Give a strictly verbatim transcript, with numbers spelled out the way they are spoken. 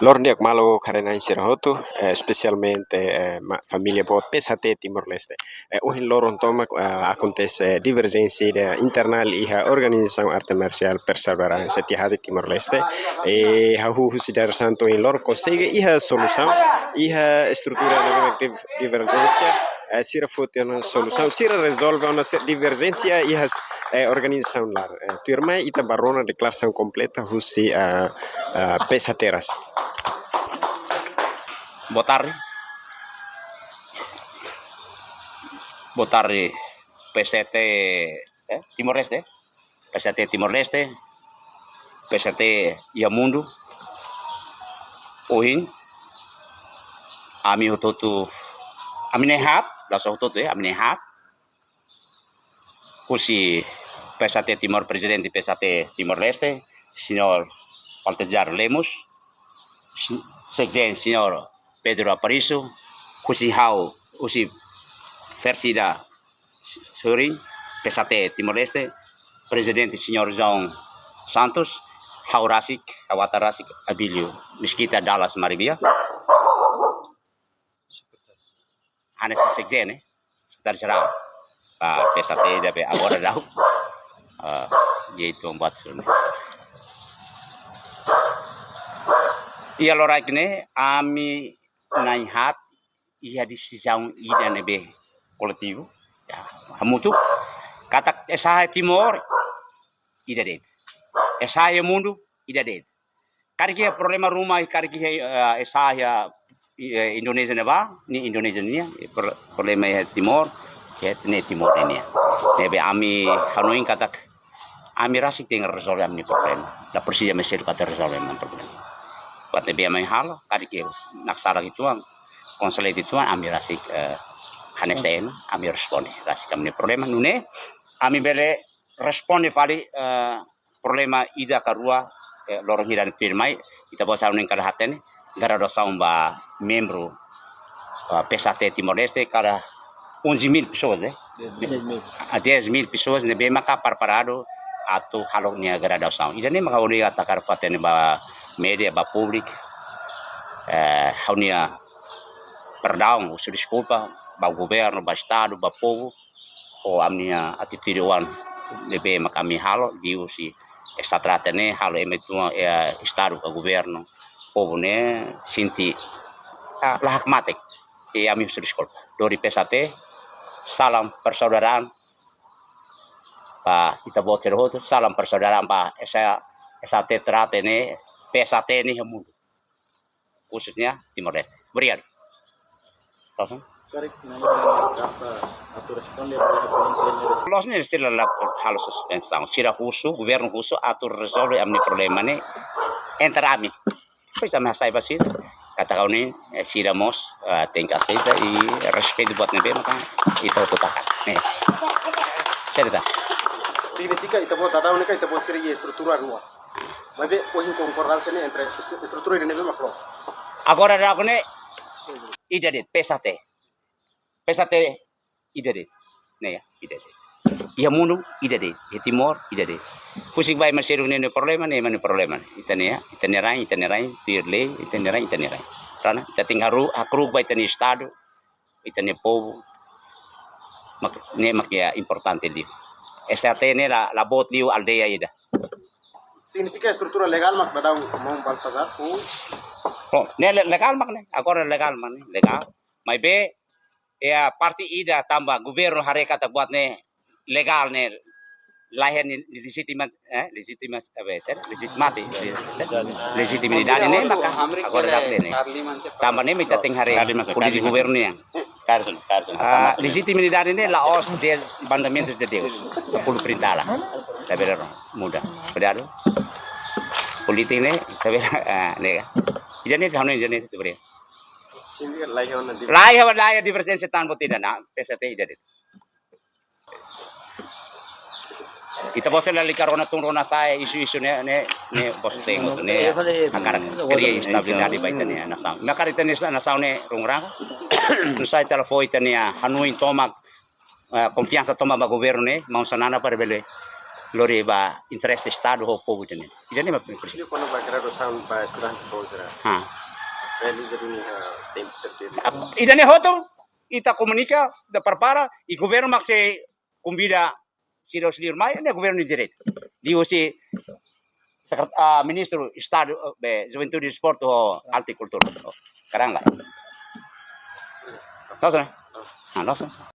Loron di'ak maluk karenain sira hotu, eh, espesialmente, eh, ma-, família boot P S H T Timor-Leste. Eh, ohin loron tomak, eh, akontese diverjénsia ida internál iha organizasaun arte marsiál Perseveransa Tiahati Timor-Leste. Eh, hahú husi dadeer-saan to'o ohin loron konsege iha solusaun, iha estrutura ne'ebé div-, diverjénsia, eh, sira foti ona solusaun, sira rezolve ona se-, diverjénsia iha s-, eh, organizasaun laran. Eh, tuirmai ita bá rona deklarasaun kompleta husi, eh, eh, P S H T rasik. Boa tarde. Boa tarde, P S H T, eh, Timor-Leste. P S H T Timor-Leste, P S H T iha mundu. Ohin, ami hotu-hotu, ami na'in-haat, la'ós hotu-hotu, eh, ami na'in-haat. Husi P S H T Timor, Prezidente P S H T Timor-Leste, Señór Baltazar Lemos, se-, Sekjen Señór Pedro Aparicio, husi ha'u, husi versi ida sorin, P S H T Timor-Leste, Prezidente Señór João Santos, ha'u rasik, ha'u-atan rasik, Abílio Mesquita Dallas Maribia. Hanesan Sekjen, eh, Sekretáriu Jerál ba P S H T ida be agora daudaun, ah, yaitu empat sunu. Iha loraik ne'e, ami na'in-haat iha desizaun ida ne'ebé koletivu, ya, hamutuk, katak S A H Timor ida de'it, S A H mundu ida de'it. Karik iha problema ruma, karik iha, eh, S A H, eh, Indonézia ne'ebá, nia Indonézia nian, eh, pro-, problema iha Timor, iha ne'e Timor nian. Ne'ebé ami hanoin katak ami rasik tenke rezolve ami-nia problema. La presiza mai seluk atu rezolve ami-nia problema. Buat ne'ebé ami halo, karik iha mak sala uitoan, konsellu uitoan, ami rasik, eh, hanesan ema, ami responde rasik ami-nia problema. Nune'e, ami bele responde fali, eh, problema ida ka rua, eh, loron hirak tuirmai, ita-boot sira nunka hatene, graduasaun ba membru, eh, P S H T Timor-Leste, kada onze mil pessoas, eh? Dez mil. Ah, dez mil pessoas, ne'ebé maka preparadu atu halo nia graduasaun. Ida-ne'e maka ha'u hakarak fó-hatene ba média, ba públiku, eh, ha'u-nia perdaun, husu deskulpa, ba governu, ba estadu, ba povu, ho ami-nia atitude oan ne'ebé mak ami halo, liuhusi S A H ne'e halo ema uitoan, eh, estadu ka governu, povu ne'e sente, ah, la hakmatek. I ami husu deskulpa. Lori P S H T, salam persaudaraan ba ita-boot sira hotu, salam persaudaraan ba S A H, S A H ne'e, P S H ne'e iha mundu, khususnya Timor-Leste. Obrigadu. Tosun? Karik, nah, ini apa atu responde ba iha pergunta ini? Loos ne'e sira la halo suspensaun. Sira husu, governu husu atu rezolve ami-nia problema ne'e entre ami. Depois ami hasai ba sira. Katak ha'u hanoin, eh, sira mós, eh, tenke aseita i respeitu buat ne'ebé maka ita hotu taka. Ne'e. Serta. Signifika ita-boot daudaun ne'e ka ita-boot sira iha estrutura rua. Maibé, ohin konkordásia ne'e entre estru-, estrutura ida ne'ebé mak loos? Agora daudaun ne'e ida de'it, P S H T. P S H T ida de'it. Ne'e ya, ida de'it. Iha mundu ida de'it. Iha Timor ida de'it. Husik ba ema seluk nia problema, ne'e ema nia problema. Ita-nia, ita-nia rain, ita-nia rain, tuir lei, ita-nia rain, ita-nia rain. Karena ita tenke haru-, hakru'uk ba ita-nia estadu, ita-nia povu. Mak, ne'e mak ya importante liu. S A H ne'e la, la boot liu aldeia ida. Signifika estrutura legál mak daudaun maun Baltazar? Oh, ne'e le-, legál mak ne'e. Agora legál mak ne'e, legál. Maibé, iha parte ida tanba governu haree katak buat ne'e legál ne'e, la iha nia lejitima-, eh, lejitima-, apa ya, sera? Lejitimati, se-, se-, lejitimidade ne'e maka agora daudaun ne'e. Tanba ne'e mak ita tenke haree polítika governu nian. Ah, lejitimidade ne'e la'ós dez mandamentus de Deus, sepuluh perintah Allah. Labele muda. Obrigadu. Polítika ne'e, labele, ah, ne'e. Ida-ne'e, ha'u hanoin ida-ne'e, obrigadu. Sini kan laiha ona di- Laiha, laiha diverjénsia tan buat ida-ne'e, P S H ida de'it. Ita-boot sira lalika rona tun rona sa'e isu-isu ne'e, ne'e, ne'e bos tengo, ne'e hakarak kria estabilidade ba ita-nia nasaun. Mak karik ita-nia nasaun ne'e rungurang. Nusá ita la fó ita-nia hanoin tomak, eh, konfiansa tomak ba governu ne'e, maun Xanana para bele lori ba interese Estadu ho povu ida-ne'e. Ida-ne'e mak prinsípiu. Ko'alia kona-ba graduasaun ba estudante povu sira. Ha. Realiza duni iha tempu serteiru. Ida-ne'e hotu ita komunika, ita prepara, i governu mak sei konvida sira husi liur mai, ne'e governu nia direitu. Liuhusi sekret-, ah, Ministru Estadu, eh, be, Juventude, Desportu ho Arte i Kultura. Oh, karang la. Loos, ne'e? Ah, loos, ne'e?